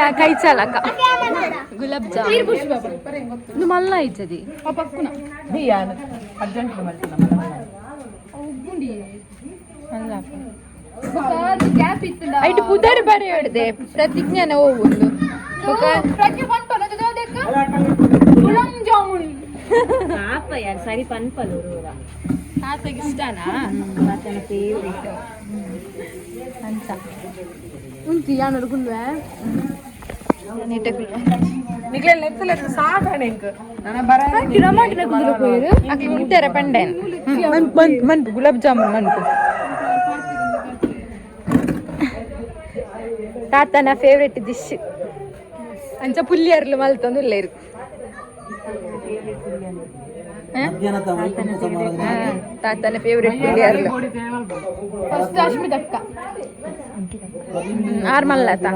ಎಂಕ್ಲೆನ ಕೈ ಚಾಲಕ ಗುಲಾಬ್ ಜಾಮೂನ್ ಇದು ಮಲ್ಲ ಇಜ್ಜದಿ. ಮಲ್ಲ ಐಟ್ ಪುದರ್ ಬರೆಯೋಡ್ದೆ ಪ್ರತಿಜ್ಞಾನ ಹೋಗುಂಡು. ಜಾಮೂನ್. ಪಾಪ ಯಾರು ಸರಿ ಪನ್ಪಲು. ತಾತಗೆ ಇಷ್ಟನಾ? ತಾತನ ಫೇವ್ರೇಟ್. ಅಂಚ. ಉಂತಿ ಯಾನೊಡು ಗುಲ್ವೆ. ನಿಕ್ಲೆ ಲೆತ್ತು ಲೆತ್ತು ಸಾಕಣೆ ಇಂಕ್ ನನ ಬರ. ಟೊಮಾಟಿನ ಕುದುರೆ ಪೋಯಿರು. ಅಕ್ಲು ಉಂಟೆರ ಪಂಡೆನ್ ಮನ್ಪು ಮನ್ಪು ಮನ್ಪು ಗುಲಾಬ್ ಜಾಮೂನ್ ಮನ್ಪು. ತಾತನ ಫೇವ್ರೆಟ್ ಡಿಶ್ ಅಂಚ ಪುಲ್ಲಿಯರ್ಲು ಮಲ್ತೊಂದು ಉಲ್ಲೇರು. ತಾತನ ಫೇವ್ರೆಟ್ ಪುಲ್ಲಿಯರ್ಲು. ಫಸ್ಟ್ ಅಶ್ಮಿತ್ ಅಕ್ಕ. ಆರ್ ಮಲ್ಲತ: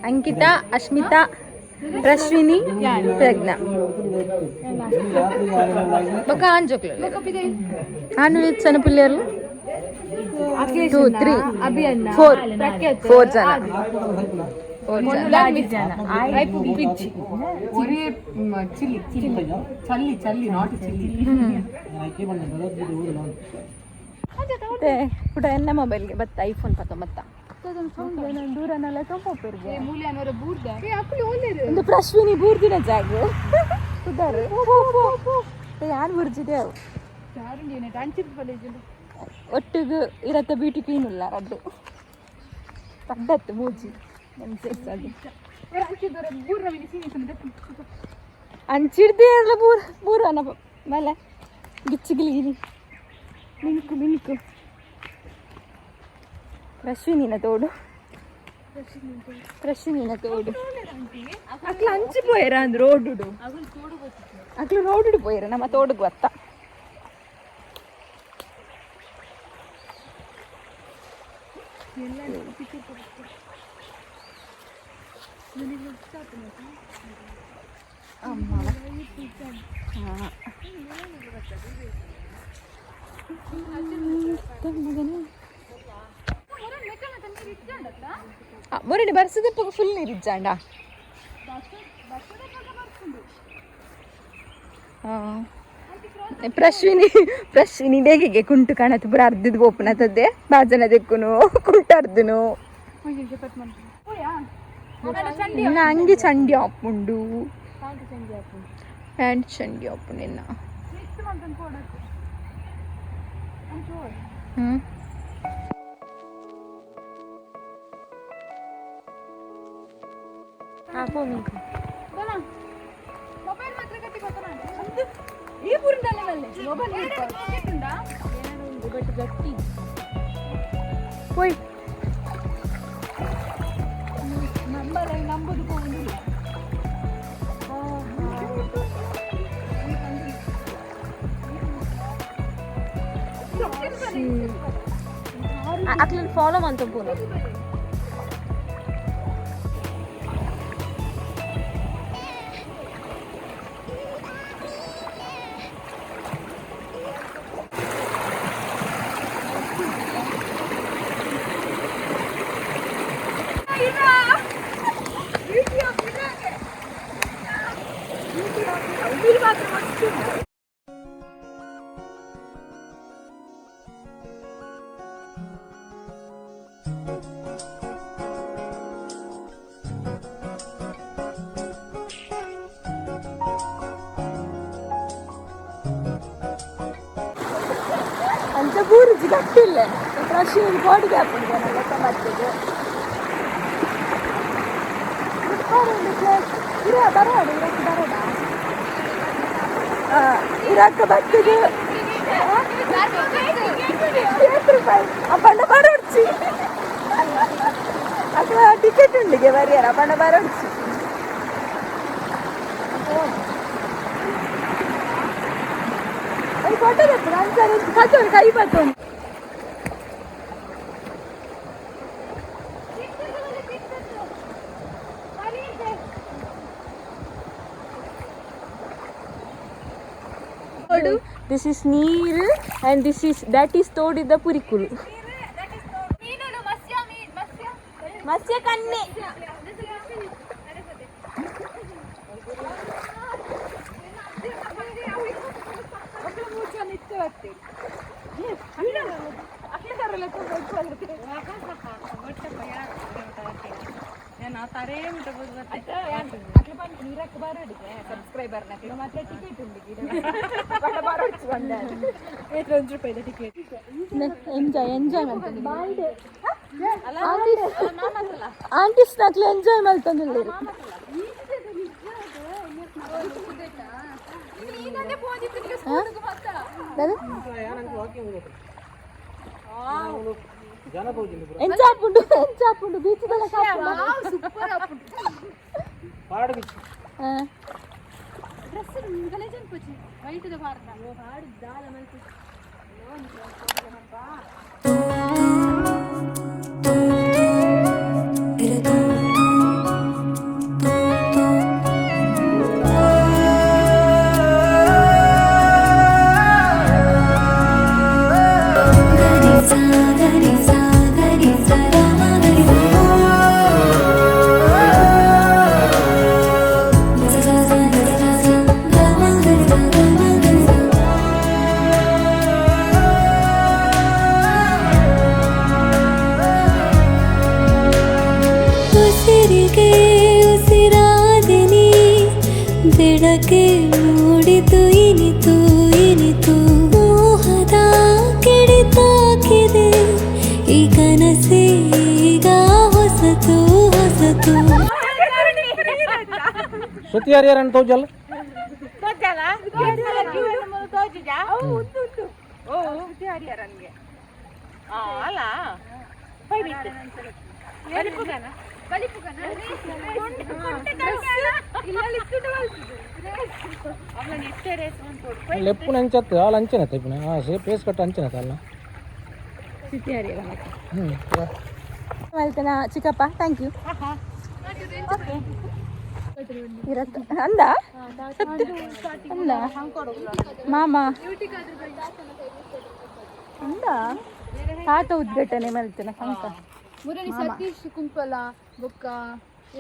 ಅಂಕಿತಾ, ಅಶ್ಮಿತಾ, ಪ್ರಶ್ವಿನಿ, ಪ್ರಜ್ಞಾ. ಬೊಕ ಆಂಜೋಕ್ಲು ಆನು ಸಣ್ಣ ಪುಲ್ಲಿಯರ್ಲು. ಟೂ, ತ್ರೀ, ಅಭಿಯನ್ನ. ಫೋರ್, ಫೋರ್ ಜನ, ಫೋರ್ ಜನ. ಪಿಚ್ಚಿ. ಒರೇ ಚಿಲ್ಲಿ ಚಲ್ಲಿ ಚಲ್ಲಿ not chilli. ಮತ್ತೆ ಪುಟ ಎನ್ನ ಮೊಬೈಲ್ಗೆ ಬತ್ತ ಐಫೋನ್ ಪತ್ತ ಬತ್ತ ದೂರನೆಲ್ಲ ತೊಂಪೋಪೆರ್ಗೆ. ಮೂಲೆ ಅನ್ನೋರ ಬೂರ್ದ ಅಕ್ಕಳು ಓಲೇರು. ಒಂದು ಪ್ರಶ್ವಿನಿ ಬೂರ್ದಿನ ಜಾಗ ಕುದಾರು ಯಾರು ಬುರ್ಜಿದೆ ಅವು. ಒಟ್ಟಿಗೆ ಇರತ್ತ ಬ್ಯೂಟಿ ಕ್ವೀನ್ ಇಲ್ಲ ರಡ್ಡು ಪಡ್ಡತ್ತು ಮೂಜಿ ನನ್ನ ಸೆಟ್ಸ್ ಅದು. ಅಂಚಿಡ್ದೆ ಎಲ್ಲ ಬೂರ್ ಬೂರನ ಮೇಲೆ ಗಿಚ್ಚು ಗಿಲಿ ಮಿಣುಕು ಮಿಣುಕು. ಪ್ರಶ್ವಿನಿನ ತೋಡು, ಪ್ರಶ್ವಿನಿನ ತೋಡು. ಅಕ್ಲು ಅಂಚಿ ಪೋಯರ ಅಂದ್ರೆ ರೋಡುಡು. ಅಕ್ಲು ರೋಡುಡು ಪೋಯರ, ನಮ್ಮ ತೋಡುಗ್ ಬತ್ತ. ಅಮ್ಮ ಮುರಳಿ ಬರ್ಸದಪ್ಪ ಫುಲ್ ನೀರಿಜ್ಜಾಂಡ. ಪ್ರಶ್ವಿನಿ ಪ್ರಶ್ವಿನಿ ಬೇಗಿಗೆ ಕುಂಟು ಕಾಣತ್ ಪೂರ ಅರ್ಧದ ಓಪನ್ ಬಾಜನ ದೆಕ್ಕುನು ಕುಂಟು ಅರ್ಧನು. ನಿನ್ನ ಅಂಗಿ ಚಂಡಿ ಆಪುಂಡು, ಪ್ಯಾಂಟ್ ಚಂಡಿ ಆಪುಂಡು ನಿನ್ನ. ಹ್ಮ್ ಮೊಬೈಲ್ ಮಾತ್ರ ಗಟ್ಟಿ ಗೊತ್ತನ. ಈ ಪುರಂದಲ್ಲ ಮೊಬೈಲ್. ಗಟ್ಟಿ. ಹೋಯ್. ನಂಬರ್ ನಂಬುದು ಹೋಗುದಿಲ್ಲ. ಅಕ್ಲನ್ ಫಾಲೋ ಮಂತ ಪೋನು. ಅಂಚ ಬೂರುಜಿ ಗಟ್ಟಿಲ್ಲ ಪ್ರಶ್ನೆ ಬಾಡಿಗೆ ಹಾಕೊಂಡು ಲೆಕ್ಕ ಬರ್ತದೆ. ಇರ ಬರೋಣ, ಇರಕ್ಕೆ ಬರೋಣ. ಇರಕ್ಕೆ ಬರ್ತದೆ 7 ರೂಪಾಯಿ. ಅಪ್ಪಣ್ಣ ಬರೋಡ್ಚಿ ಅಥವಾ ಟಿಕೆಟ್ ಉಂಡಿಗೆ ಬರಿಯಾರ ಅಪ್ಪಣ್ಣ ಬರೋಡ್ಚಿ. ಅದು ಫೋಟೋ ಅಂತಾರೆ ಕತ್ತೋನು ಕೈ ಬತ್ತೋನು. This is ನೀರು and this is that is ತೋಡಿದ ಪುರಿಕುಲು. ಮತ್ಸ್ಯ ಕನ್ನೆ. ಸಬ್ಸ್ಕ್ರೈಬರ್ ಮಾತ್ರ ಟಿಕೆಟ್ ಉಂಟು ticket. Enjoy enjoy ಮಾಡ್ತೀನಿ. ಆಂಟೀಸ್ ನಕ್ಲು ಎಂಜಾಯ್ ಮಾಡ್ತಂದಿಲ್ಲ. ಎಂಚಾಪುಂಡು ಎಂಚಾಪುಂಡು ಬೀಚ್. ಡ್ರೆಸ್ ಗಲೇಜ್ ಅನ್ಪೊಚ್ಚಿ ವೈಟ್ ಭಾರತ ಹಾಡು ದಾಲ ಮಲ್ಪು. ಉಸಿರಿಗೆ ಉಸಿರಾದಿನಿ ಬೆಳಕೆ ಮೂಡಿತು ಇನಿತು ಇನಿತು ಮೋಹದ ಕೆಡಿತಾಕಿದೆ ಈ ಕನಸೇ ಈಗ ಹೊಸತು ಹೊಸತು. ಶ್ರುತಿ ಯಾರು ಯಾರನ್ನು ತೋಜಲ್ಲ? ಲೆಪ್ಪುನ ಅಂಚತ್ತು ಹಾಲು ಅಂಚನೆ ಇಪ್ಪುನ ಹಾಂ ಸೇ ಪೇಸ್ ಕಟ್ಟ ಅಂಚನೆ ಅಲ್ಲ. ಹ್ಞೂ. ಮಲ್ತನ ಚಿಕ್ಕಪ್ಪ, thank you. ಇರತ್ತ ಅಂದ ಸತ್ಯ ಅಂದ ಮಾಮ ಅಂದ ತಾತ ಉದ್ಘಾಟನೆ ಮಲ್ತನ ಕಂಕ. ಮುರಳಿ ಸತೀಶ್ ಕುಂಪಲ ಬೊಕ್ಕ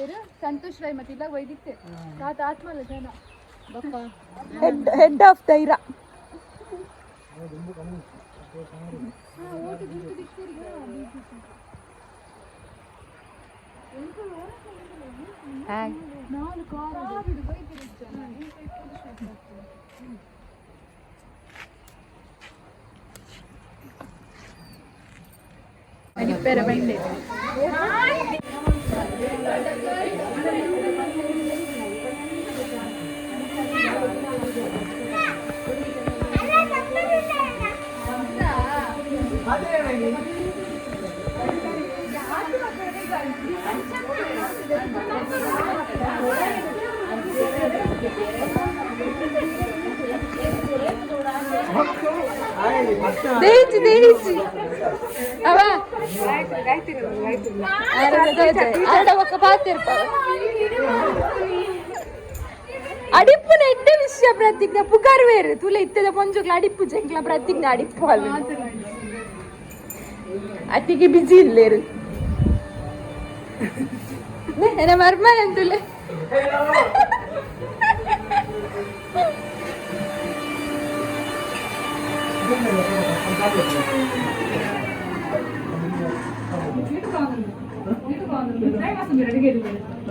ಏರು ಸಂತೋಷ್ ರೈ ಮತ್ತೆ ಇಲ್ಲ ವೈದಿತ್ತೆ ತಾತ ಆತ್ಮಲ್ಲ ಜನ ಬೊಕ್ಕ. ಹೆಡ್ ಹೆಡ್ ಆಫ್ ದೈರ. ಹಾಯ್. ನಾಲ್ಕು ಕಾರ್ ಜನ. ದೇಜಿ ದೇಜಿ ಅವ ಅರಡ ಒಕ್ಕ ಪಾತಿರ್ಪ ಅಡಿಪ್ಪುನ ಎಡ್ಡೆ ವಿಷಯ ಪ್ರತಿಜ್ಞೆ ಪುಗಾರ್ವೇರು ತುಲೆ ಇತ್ತದ ಪೊಂಜುಕ್ಲ ಅಡಿಪ್ಪು ಜಂಕ್ಲ ಪ್ರತಿಜ್ಞೆ ಅಡಿಪ್ಪು ಅಲ್ಲ ಅತ್ತಿಗೆ ಬಿಜಿ ಇಲ್ಲೇರು ಎನ್ನ ಮರ್ಮನ್ ತುಲೆ.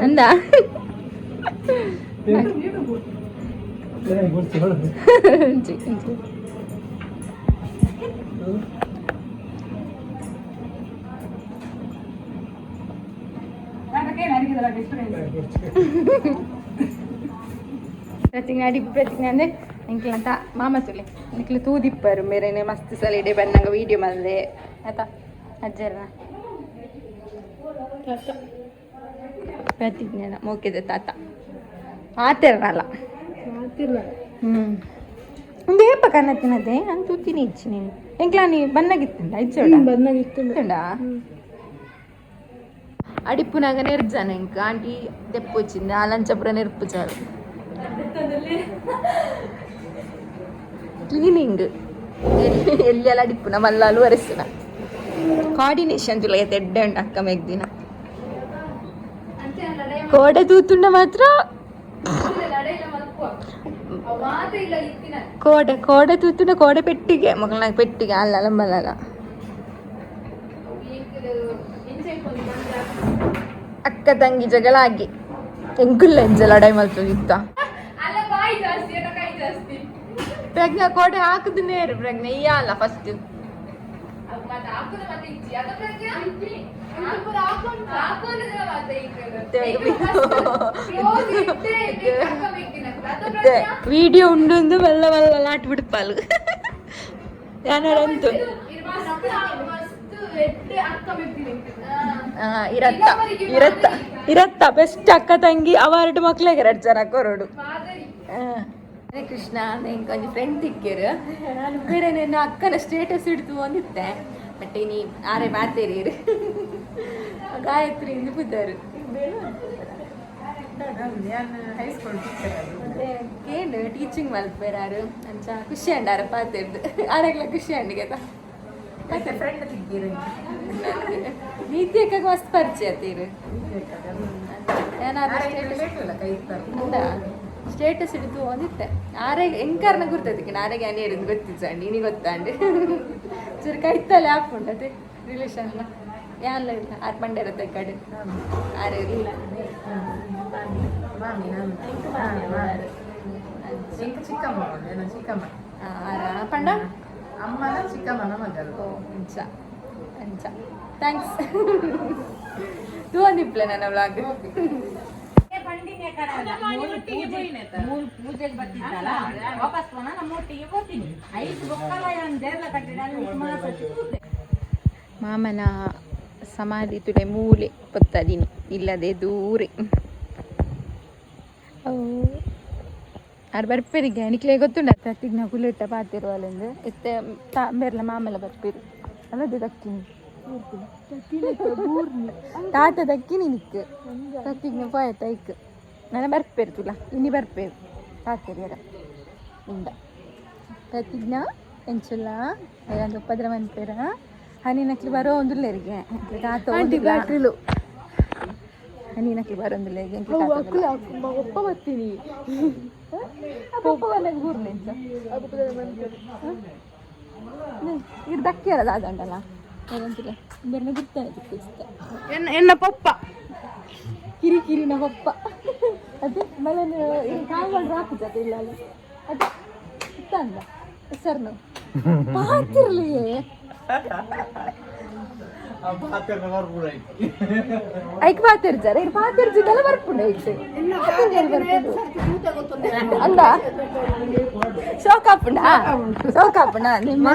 ಅಂದ ಅಂಚಿ ಅಂಚಿ. ಪ್ರತಿಜ್ಞೆ ಅಡಿಪು ಪ್ರತಿಜ್ಞೆ ಅಂದ್ರೆ ಎಂಕ್ಲ ಅಂತ ಮಾಮ ತುಲೆ ನಿಕ್ಲು ತೂದಿಪ್ಪರು ಮೇರೆನೆ ಮಸ್ತ್ ಸಲ ಇಡೆ ಬನ್ನಂಗ ವೀಡಿಯೋ ಮಲ್ದೆ ಆತ ಅಜ್ಜರ್ನ ಪ್ರತಿಜ್ಞೆನ ಮೋಕಿದೆ ತಾತ ಮಾತಿರಲ್ಲ. ಒಂದು ಏಪ ಕನ್ನ ತಿನ್ನದೆ ನಾನು ತೂತಿನಿ ಇಚ್ಚಿ ನೀನು ಎಂಕ್ಲಾ ನೀ ಬನ್ನಗಿತ್ತಂಡ ಇಚ್ಚೋಡ ಬನ್ನಗಿತ್ತುಂಡ ಅಡಿಪ್ಪುನಾಗ ನೆರ್ಜನ ಎಂಕ್ ಆಂಟಿ ದೆಪ್ಪೊಚ್ಚಿಂದ ಆಲಂಚಪುರ ನೆರ್ಪು ಚಾರು ಕ್ಲೀನಿಂಗ್ ಎಲ್ಲಿ ಅಡಿಪ್ಪುನ ಮಲ್ಲಾಲು ಒರೆಸುನ ಕೋಆರ್ಡಿನೇಷನ್ ತುಲ ಎಡ್ಡೆ ಉಂಟು ಅಕ್ಕ ಮೆಗ್ದಿನ ಕೋಡೆ ತೂತುಂಡ ಮಾತ್ರ ಕೋಡೆ ಕೋಡೆ ತೂತುಂಡ ಕೋಡೆ ಪೆಟ್ಟಿಗೆ ಮಗಳನಾಗ ಪೆಟ್ಟಿಗೆ ಅಲ್ಲ ಲಂಬಲ್ಲ. ಅಕ್ಕ ಅಕ್ಕ ತಂಗಿ ಜಗಳ ಆಗಿ ಎಂಕುಲ್ಲ ಎಂಚ ಲಡಾಯಿ ಮಲ್ತೊಂದಿತ್ತ. ಅಲ್ಲ, ಬಾಯಿ ಜಾಸ್ತಿ ಏನೋ, ಕೈ ಜಾಸ್ತಿ. ಪ್ರಜ್ಞಾ ಕೋಟೆ ಹಾಕುದು ನೇರು ಪ್ರಜ್ಞೆ ಈ ಅಲ್ಲ ಫಸ್ಟ್. ಅವ್ ಮತ್ತೆ ಹಾಕುದು ಮತ್ತೆ ಇಜ್ಜಿ ಅದ ಪ್ರಜ್ಞಾ ಪೂರ ಹಾಕೊಂಡು ಹಾಕೊಂಡಿದ್ರೆ ಮತ್ತೆ ಮತ್ತೆ ವಿಡಿಯೋ ಉಂಡೊಂದು ಮಲ್ಲ ಮಲ್ಲ ಲಾಟ್ ಬಿಡ್ಪಾಲು ಯಾನರಂತು. ಇರತ್ತ ಇರತ್ತ ಇರತ್ತ ಬೆಸ್ಟ್ ಅಕ್ಕ ತಂಗಿ ಅವಾರ್ಡ್ ಮಕ್ಳಿಗೆ ಎರಡು ಜನ ಕೊರಡು. ಹರೇ ಕೃಷ್ಣ. ಎಂಕೊಂಜಿ ಫ್ರೆಂಡ್ ತಿಕ್ಕೇರು. ನಾನು ಬೇರೆ ನನ್ನ ಅಕ್ಕನ ಸ್ಟೇಟಸ್ ಹಿಡ್ದು ಒಂದಿತ್ತೆ, ಬಟ್ ಇನಿ ಆರೆ ಬಾತೇರಿ ಗಾಯತ್ರಿ ಇಂದು ಪುದ್ದಾರು. ಕೇಂಡು ಟೀಚಿಂಗ್ ಮಲ್ಪೇರಾರು ಅಂಚ ಖುಷಿ ಅಂಡಾರ ಪಾತೆರ್ದು. ಆರಾಗ್ಲ ಖುಷಿ ಅಂಡಿಗೆ. ಮತ್ತೆ ಫ್ರೆಂಡ್ ತಿಕ್ಕೀರು. ನೀತಿ ಅಕ್ಕಗೆ ಮಸ್ತ್ ಪರಿಚಯ ತೀರು. ಅಂದ ಸ್ಟೇಟಸ್ ಹಿಡಿದು ಒಂದಿತ್ತೆ. ಆರೆ ಎಂಕಾರನ ಗುರ್ತದಕ್ಕೆ ಆರೆಗೆ ಅನೇ ಹಿಡಿದು ಗೊತ್ತಿಜ್ಜಂಡಿ ಇನಿ ಗೊತ್ತಾಂಡಿ. ಚೂರು ಕೈತಲೆ ಆಪುಂಡತೆ ರಿಲೇಷನ್ ಯಾನ್ಲ ಇಲ್ಲ. ಆರ್ ಪಂಡೆರ ಕಡೆ ಆರೆ ಇಲ್ಲ. ಮಾಮಿ ನಾನು ಚಿಕ್ಕಮ್ಮ, ನಾನು ಚಿಕ್ಕಮ್ಮ. ಆರ ಪಂಡ. ಅಮ್ಮನ ಚಿಕ್ಕಮ್ಮನ ಮಗಳು. ಓ, ಅಂಚ ಅಂಚ. Thanks. ತೂವಂದಿಪ್ಲೆ ನನ್ನ ವ್ಲಾಗ್. ಮೂರು ಪೂಜೆಗೆ ಬರ್ತಿದ್ದಲ್ಲ, ವಾಪಸ್ ಪೋನ ನಮ್ಮ ಒಟ್ಟಿಗೆ ಹೋಗ್ತೀನಿ. ಐದು ಬೊಕ್ಕಲ ದೇರ್ಲ ಕಟ್ಟಿಡ ಮಾಸ. ಮಾಮನ ಸಮಾಧಿ ತುಲೆ ಮೂಲೆ ಪೊತ್ತದಿನಿ ಇಲ್ಲದೆ ದೂರೆ. ಆರು ಬರ್ಪೇರಿಗೆ ನಿಕ್ಲೆ ಗೊತ್ತುಂಡ ತತ್ತಿಗ್ ಕುಲಿಟ್ಟ ಪಾತಿರುವಲೆಂದು ಇತ್ತೆ ಬೇರ್ಲ ಮಾಮೆಲ್ಲ ಬರ್ಪೇರು ಅಲ್ಲದೆ ದಕ್ಕಿನಿ ತಾತ ದಕ್ಕಿನಿ ನಿಕ್ ತತ್ತಿಗ್ನ ಪೋಯತ ಐಕ್ ನನ್ನ ಬರ್ಪೇರು ತುಲ ಇನಿ ಬರ್ಪೇರು ತಾತೆರಿಯರ ಉಂಡ ಪ್ರತಿಜ್ಞಾ ಎಂಚುಲ್ಲ ಒಂದು ಉಪದ್ರ ಮನ್ಪೇರ ಹನಿ ನಕ್ಲಿ ಬರೋ ಒಂದುಲ್ಲೆರಿಗೆ ತಾತ ಬ್ಯಾಟ್ರಿಲು. ಹನಿ ನಕ್ಲಿ ಬರೋಂದುಲ್ಲೆರಿಗೆ. ಒಪ್ಪ ಬರ್ತೀನಿ. ಪೊಪ್ಪ ಬಂದಾಗ ಬೂರ್ನೆ ಇದು ದಕ್ಕಿಯಲ್ಲ ದಾದಂಡಲ್ಲ ಏನಂತಿಲ್ಲ ಬೇರೆ ಗುರ್ತಾನೆ ತಿಕ್ಕಿಸ್ತ. ಎನ್ನ ಎನ್ನ ಪಪ್ಪ. ಕಿರಿ ಕಿರಿನ ಪಪ್ಪ ಅದೇ ಮಲನ ಕಾಂಗಳು ರಾಪುಜ ಇಲ್ಲ ಅಲ್ಲ ಅದೇ ಇತ್ತಂದ ಹೆಸರ್ನು ಪಾತಿರ್ಲಿ. ಐಕ್ ಪಾತಿರ್ಜಾರ ಇರ್ ಪಾತಿರ್ಜಿದ್ದೆಲ್ಲ ಬರ್ಪುಂಡು ಐಕ್ ಅಂದ ಶೋಕಾಪುಂಡ ಶೋಕಾಪುಂಡ ನಿಮ್ಮ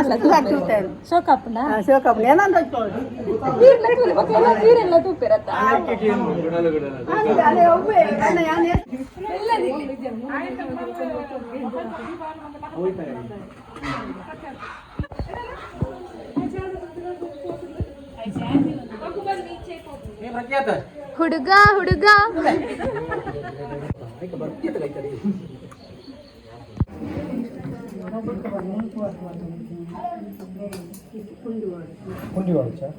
ಶೋಕಾಪುಂಡ ನೀರ್ಲ ತೂಲೆ ಮಕ್ಕಳೆಲ್ಲ ನೀರೆಲ್ಲ ತೂಪಿರತ್ತ. ಹುಡುಗ ಹುಡುಗ. ಪುಂಡಿ ವಾಡ್ಚಾ.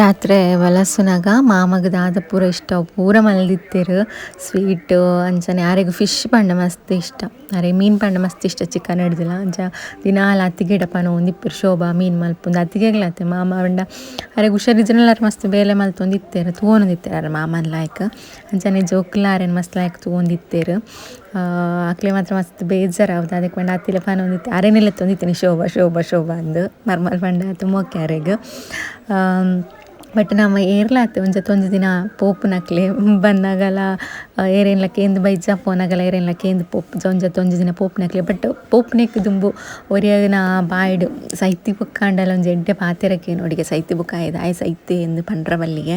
ರಾತ್ರಿ ವಲಸುನಾಗ ಮಾಮಗ್ ದಾದ ಪೂರ ಇಷ್ಟ ಪೂರ ಮಲ್ದಿತ್ತೆರ್. ಸ್ವೀಟ್ ಅಂಚನೆ ಆರೆಗ್ ಫಿಶ್ ಪಂಡ ಮಸ್ತ್ ಇಷ್ಟ, ಆರೆಗ್ ಮೀನು ಪಂಡ ಮಸ್ತ್ ಇಷ್ಟ, ಚಿಕನ್ ಹಿಡ್ದಿಲ್ಲ. ಅಂಚ ದಿನಾಲ ಅತ್ತಿಗೆಡ ಪನೊಂದಿಪ್ಪೆರ್ ಶೋಭಾ ಮೀನು ಮಲ್ಪುಂದು ಅತ್ತಿಗೆಗ್ಲಾತೆ. ಮಾಮ ಪಂಡ ಆರೆಗ್ ಹುಷಾರಿಜ್ಜಂಡಲ ಆರ್ ಮಸ್ತ್ ಬೇಲೆ ಮಲ್ತೊಂದಿತ್ತೆರ್, ತೂವೊಂದಿತ್ತೆರ್ ಆರ್ ಮಾಮನ್ ಲಾಯ್ಕ್. ಅಂಚನೆ ಜೋಕುಲ ಆರೆನ್ ಮಸ್ತ್ ಲಾಯ್ಕ್ ತೂವೊಂದಿತ್ತೆರ್. ಅಕ್ಲೆ ಮಾತ್ರ ಮಸ್ತ್ ಬೇಜಾರಾವ್ದು. ಅದಕ್ಕೆ ಪಂಡ ಅತ್ತಿಲ ಪನೊಂದಿತ್ತೆ ಅರೆನೆಲ್ಲ ಲೆತ್ತೊಂದಿತ್ತೆನಿ ಶೋಭಾ ಶೋಭಾ ಶೋಭಾ ಅಂದ್. ಮರ್ಮಲ್ ಪಂಡ ಆತ್ ಮೋಕೆ ಆರೆಗ್. ಬಟ್ ನಮ್ಮ ಏರ್ಲಾತ್ ಒಂಜಿ ಒಂಜಿ ದಿನ ಪೋಪುನಕ್ಲೆ ಬನ್ನಗಲ ಏರೇನ್ಲ ಕೇಂದ್ ಬೈಜ ಪೋನಗಲ ಏರೇನ್ಲ ಕೇಂದ್ ಪೋಪ್ ಒಂಜಿ ಒಂಜಿ ದಿನ ಪೋಪುನಕ್ಲೆ. ಬಟ್ ಪೋಪುನೆಕ್ ದುಂಬು ಒರಿಯನ ಬಾಯ್ಡ್ ಸೈತಿ ಬುಕ್ಕಾಂಡಲ ಒಂಜಿ ಎಡ್ಡೆ ಪಾತೆರಕ್ಕೆ ನೋಡಿಗೆ ಸೈತಿ ಬುಕ್ಕ ಆಯ್ ಸೈತೆ ಎಂದು ಪಂಡ್ರ ಬಲ್ಲಿಗೆ.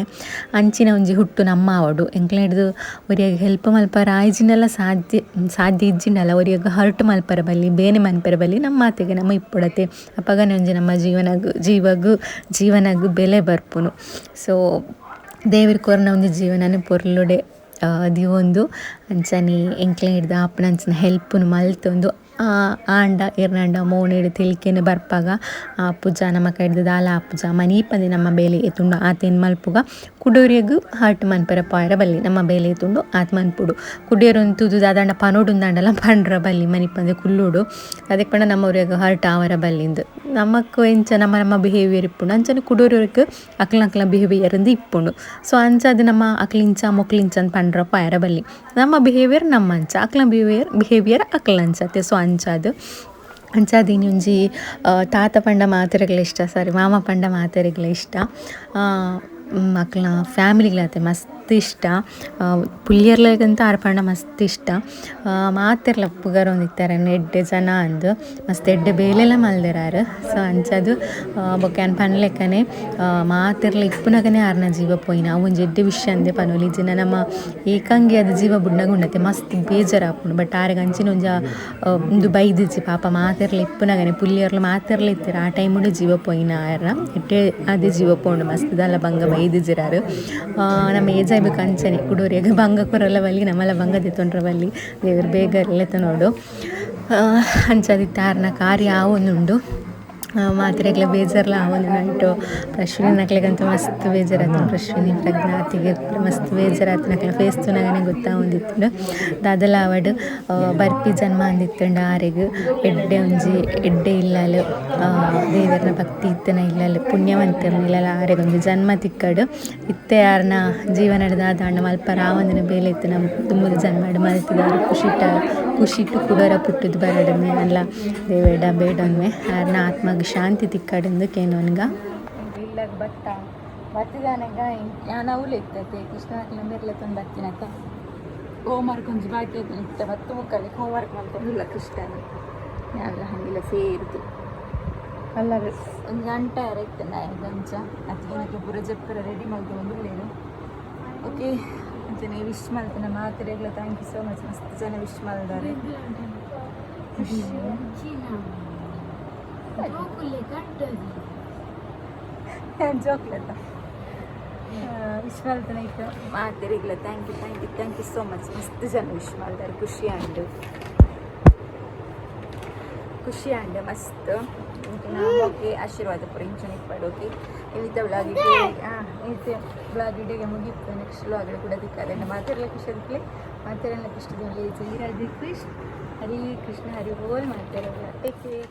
ಅಂಚಿನ ಒಂಜಿ ಹುಟ್ಟು ನಮ್ಮ ಆವಡು ಎಂಕ್ಲ ಹಿಡ್ದು ಒರಿಯಾಗ ಹೆಲ್ಪ್ ಮಲ್ಪರ ಆಯ್ಜಿಂಡಲ ಸಾಧ್ಯ ಸಾಧ್ಯ ಇಜ್ಜಿಂಡಲ ಒರಿಯಾಗ ಹರ್ಟ್ ಮಲ್ಪರ ಬಲ್ಲಿ ಬೇನೆ ಮನ್ಪರ ಬಲ್ಲಿ ನಮ್ಮ ಮಾತಿಗೆ ನಮ್ಮ ಇಪ್ಪುಡತೆ. ಅಪಗನೆ ಒಂಜಿ ನಮ್ಮ ಜೀವನಗ್ ಜೀವಗ್ ಜೀವನಗ್ ಬೆಲೆ ಬರ್ಪುನು. ಸೊ ದೇವೆರ್ ಕೊರ್ನ ಒಂಜಿ ಜೀವನನೆ ಪೊರ್ಲುಡೆ ದೀವೊಂದು ಅಂಚನೆ ಎಂಕ್ಲೆ ಹಿಡ್ದು ಆಪುನ ಅಂಚಿನ ಹೆಲ್ಪುನು ಮಲ್ತೊಂದು ಆಂಡ ಇರ್ನಾಂಡ ಮೋನೆಡ್ ತೆಲಿಕೆನ್ ಬರ್ಪಾಗ ಆ ಪೂಜ ನಮ್ಮ ಕೈಡ್ದ್ ದಾಲ ಆಪುಜ ಮನೀಪಂದೆ ನಮ್ಮ ಬೇಲೆ ಏತುಂಡು ಆತೇನ್ ಮಲ್ಪುಗ ಕುಡೊರಿಯಗ್ ಹರ್ಟ್ ಮನ್ಪೆರೆ ಪೋಯೆರೆ ಬಲ್ಲಿ ನಮ್ಮ ಬೇಲೆ ಏತುಂಡು ಆತ್ ಮನ್ಪುಡು. ಕುಡಿಯರ್ ತೂದು ದಾದಾಂಡ ಪನೊಡುಂದಾಂಡಲ ಪಂಡ್ರ ಬಲ್ಲಿ ಮನಿಪಂದೆ ಕುಲ್ಲುಡು. ಅದಕ್ಕೆ ಪಂಡ ನಮ್ಮವ್ರಿಗ್ ಹರ್ಟ್ ಆವರ ಬಲ್ಲಿಂದ್ ನಮಕ್ ಎಂಚ ನಮ್ಮ ನಮ್ಮ ಬಿಹೇವಿಯರ್ ಇಪ್ಪುಂಡು ಅಂಚನೆ ಕುಡೊರಿಯಗ್ ಅಕ್ಲ್ನ ಅಕ್ಲ್ನ ಬಿಹೇವಿಯರ್ ಇಂದ್ ಇಪ್ಪುಂಡು. ಸೊ ಅಂಚಾದ್ ನಮ್ಮ ಅಕ್ಲಿಂಚ ಮೊಕ್ಲಿಂಚ ಅಂದ್ ಪಂಡ್ರ ಪೋಯೆರೆ ಬಲ್ಲಿ ನಮ್ಮ ಬಿಹೇವಿಯರ್ ನಮ್ಮ ಅಂಚ ಅಕ್ಲ್ನ ಬಿಹೇವಿಯರ್ ಬಿಹೇವಿಯರ್ ಅಕ್ಲ್ನ ಅಂಚತೆ. ಸೊ ಅಂಚಾದ್ ಅಂಚಾದ್ ಇನಿ ಒಂಜಿ ತಾತ ಪಂಡ ಮಾತೆರೆಗ್ಲ ಇಷ್ಟ ಸಾರಿ ಮಾಮ ಪಂಡ ಮಾತೆರೆಗ್ಲ ಇಷ್ಟ. ಅಕ್ಲ್ನ ಫ್ಯಾಮಿಲಿಗ್ಲಾತೆ ಮಸ್ತ್ ಇಷ್ಟ. ಪುಲ್ಲಿಯರ್ಲೆಗಂತ ಆರ್ ಪಂಡ ಮಸ್ತ್ ಇಷ್ಟ. ಮಾತೆರ್ಲ ಪುಗರೊಂದಿತ್ತೆರ್ ಎಡ್ಡೆ ಜನ ಅಂದ್ ಮಸ್ತ್ ಎಡ್ಡೆ ಬೇಲೆಲ ಮಲ್ದೆರ್ ಆರ್. ಸೊ ಅಂಚಾದ್ ಬೊಕ್ಕ ಯಾನ್ ಪನ್ಲೆಕ್ಕನೆ ಮಾತೆರ್ಲ ಇಪ್ಪುನಗನೆ ಆರ್ನ ಜೀವ ಪೋಯಿನ ಅವು ಒಂಜಿ ಎಡ್ಡೆ ವಿಷಯ ಅಂದೆ ಪನೊಲಿ. ಇಜ್ಜಿಂಡ ನಮ್ಮ ಏಕಾಂಗಿ ಆದ್ ಜೀವ ಬುಡ್ನಗ ಉಂಡತೆ ಮಸ್ತ್ ಬೇಜಾರಾಪುಂಡು. ಬಟ್ ಆರೆಗ್ ಅಂಚಿನ ಒಂಜಿ ಉಂದು ಬೈದಿಜ್ಜಿ ಪಾಪ ಮಾತೆರ್ಲ ಇಪ್ಪುನಗನೆ ಪುಲ್ಲಿಯರ್ಲ ಮಾತೆರ್ಲ ಇತ್ತೆರ್ ಆ ಟೈಮುಡು ಜೀವ ಪೋಯಿನ ಆರ್ನ ಎಡ್ಡೆ ಆದೇ ಜೀವ ಪೋಂಡು ಮಸ್ತ್ ದಾಲ ಬಂಗ ಬೈದಿಜ್ಜೆರ್ ಆರ್. ನಮ್ಮ ಏಜ್ ಆಯ್ಬೇಕು ಅಂಚನೆ ಕುಡೋರಿಯಾಗ ಬಂಗ ಕೊರಲ ಬಲ್ಲಿ ನಮ್ಮಲ ಬಂಗ ದೆತ್ತೊಂಡ್ರ ಬಲ್ಲಿ ದೇವೆರ್ ಬೇಗ ಲೆತ್ತೊನೊಡು. ಅಂಚಾದಿತ್ತೆ ಆರ್ನ ಕಾರ್ಯ ಆವೊಂದುಂಡು. ಮಾತ್ರೆಗ್ಲ ಬೇಜಾರ್ಲ ಆವೊಂದುಂಡು. ಅಶ್ವಿನಿ ನಕ್ಲೆಗಂತೂ ಮಸ್ತ್ ಬೇಜಾರಾತು. ಅಶ್ವಿನಿ ಪ್ರಜ್ಞಾತಿಗೆ ಮಸ್ತ್ ಬೇಜಾರಾತು. ನಕ್ಲೆ ಫೇಸ್ ತೂನಗನೆ ಗೊತ್ತಾವೊಂದಿತ್ತುಂಡು ದಾದಲ ಆವಡ್ ಬರ್ಪಿ ಜನ್ಮ ಅಂದಿತ್ತುಂಡು ಆರೆಗ್ ಎಡ್ಡೆ ಒಂಜಿ ಎಡ್ಡೆ ಇಲ್ಲಲ್ ದೇವೆರ್ನ ಭಕ್ತಿ ಇತ್ತಿನ ಇಲ್ಲಲ್ ಪುಣ್ಯವಂತೆರ್ನ ಇಲ್ಲಲ್ ಆರೆಗ್ ಒಂಜಿ ಜನ್ಮ ತಿಕ್ಕಡ್. ಇತ್ತೆ ಆರ್ನ ಜೀವನಡ್ ದಾದಾಂಡ ಮಲ್ಪರ ಆವಂದಿನ ಬೇಲೆ ಇತ್ತಿನ ದುಂಬುದ ಜನ್ಮಡ್ ಮಲ್ತುದು ಆರ್ ಖುಷಿಟ ಖುಷಿಟ್ ಕುಡೊರ ಪುಟ್ಟುದು ಬರಡ್ ಯಾನ್ಲ ದೇವೆರ್ಡ ಬೇಡೊನ್ವೆ ಆರ್ನ ಆತ್ಮಗ್ ಶಾಂತಿ ತಿಕ್ಕಡ್ ಕೇನೊನ್ಗ. ಇಲ್ಲಗ್ ಬತ್ತ ಬತ್ತಿದಾನಗ ಯಾನ್ ಅವ್ಲು ಇತ್ತತೆ ಕೃಷ್ಣ ಮೆರ್ಲೆತ್ತೊಂದು ಬತ್ತಿನತ ಹೋಮ್ವರ್ಕ್ ಒಂಜಿ ಬಾಕಿ ಇತ್ತೆ ಬತ್ತು ಮುಕ್ಕಲಿ ಹೋಮ್ವರ್ಕ್ ಮಲ್ತೊಂದುಲ್ಲ ಕೃಷ್ಣನ ಯಾನ್ಲ ಹಂಗಿಲ್ಲ ಸೇರ್ದು ಅಲ್ಲ ಒಂದು ಗಂಟೆ ಆರ ಇತ್ತಂಡ ಅಂಚ ಅತ್ತಿಗೆ ಪೂರ ಜಪ್ಪರ ರೆಡಿ ಮಲ್ತೊಂದುಲ್ಲೇನು. ಓಕೆ ಅಂಚನೆ ವಿಶ್ ಮಲ್ತಿನ ಮಾತೆರೆಗ್ಲ thank you so much. ಮಸ್ತ್ ಜನ ವಿಶ್ ಮಲ್ದಾರೆ. ಜೋಕ್ಲೆತ್ತ ವಿಶ್ ಮಲ್ತನ ಇತ್ತು ಮಾತೆರೆಗ್ಲ thank you thank you thank you so much. ಮಸ್ತ್ ಜನ ವಿಶ್ ಮಲ್ದಾರೆ. ಖುಷಿ ಆಂಡ್ ಖುಷಿ ಆಂಡ್ ಮಸ್ತ್. ಓಕೆ ಆಶೀರ್ವಾದ ಪೂರ ಇಂಚನೆ ಇಪ್ಪಡ್. ಓಕೆ ಇನ್ನಿತ ವ್ಲಾಗ್ ಇತ್ತೆ ವ್ಲಾಗ್ ಇಡೆಗೆ ಮುಗೀತು. ನೆಕ್ಸ್ಟ್ ವ್ಲಾಗ್ ಕೂಡ ತಿಕ್ಕಾದೆ ಮಾತೆರೆಲ್ಲ ಖುಷಿ ಅದಕ್ಕೆ ಮಾತೆರೆಲ್ಲ ಇಷ್ಟದಲ್ಲಿ ಜೈ ರಾಧೆ ಕೃಷ್ಣ ಹರಿ ಕೃಷ್ಣ ಹರಿ ಬೋಲ್. ಮಾತೆರೆಲ್ಲ ಟೇಕ್ ಕೇರ್.